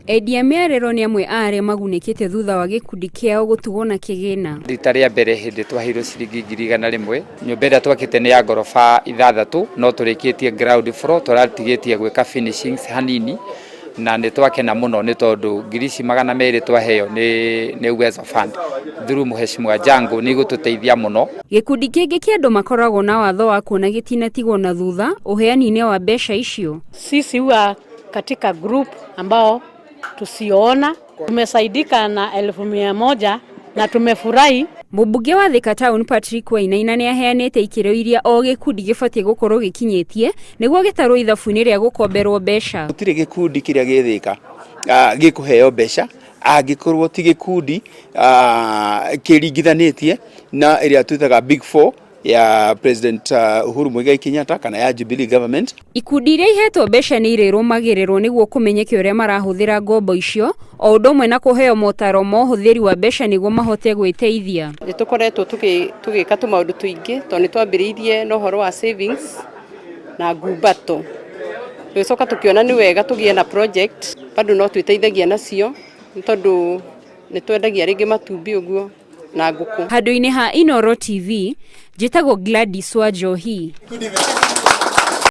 Endia mĩarĩro nĩ amwe a arĩa magunĩkĩte thutha wa gĩkundi kĩao gũtugwo na kĩgĩna. Rita rĩa mbere hĩndĩ twaheirwo ciringi 100,000, nyũmba ĩrĩa twakĩte nĩ ya ngoroba ithathatũ, no tũrĩkĩtie ground floor, tũratigĩtie gwĩka finishings hanini, na nĩ twakena mũno nĩ tondũ 200,000 ici twaheo nĩ Uwezo Fund through Mheshimiwa Jango nĩ igũtũteithia mũno. Gĩkundi kĩngĩ kĩa andũ makoragwo na watho wa kuona gĩtinatigwo na thutha ũheani-inĩ wa mbeca icio. Sisi huwa katika group ambao tusioona tumesaidika na 100,000 na tumefurahi. Mũmbunge wa Thika Town Patrick Wainaina nĩ aheanĩte ikĩro iria o gĩkundi gĩbatiĩ gũkorwo gĩkinyĩtie nĩguo gĩtarwo ithabu-inĩ rĩa gũkomberwo mbeca. Gũtirĩ gĩkundi kĩrĩa gĩ Thika gĩkũheo mbeca angĩkorwo ti gĩkundi kĩringithanĩtie na ĩrĩa twĩtaga Big Four ya President Uhuru Muigai Kenyatta kana ya Jubilee Government. Ikundi iria ihetwo mbeca nĩ irĩrũmagĩrĩrwo nĩguo kũmenyeke ũrĩa marahũthĩra ngombo icio o ũndũ ũmwe na kũheo motaro ma ũhũthĩri wa mbeca nĩguo mahote gwĩteithia. Nĩ tũkoretwo tũgĩka tũmaũndũ tũingĩ tondũ nĩ twambĩrĩirie na ũhoro wa savings na ngumbato, tũgĩcoka tũkĩona nĩ wega tũgĩe na project bado no twĩteithagia nacio nĩ tondũ nĩ twendagia rĩngĩ matumbĩ ũguo na ngũkũ. Handũ-inĩ ha Inooro TV, njĩtagwo Gladys Wanjohi.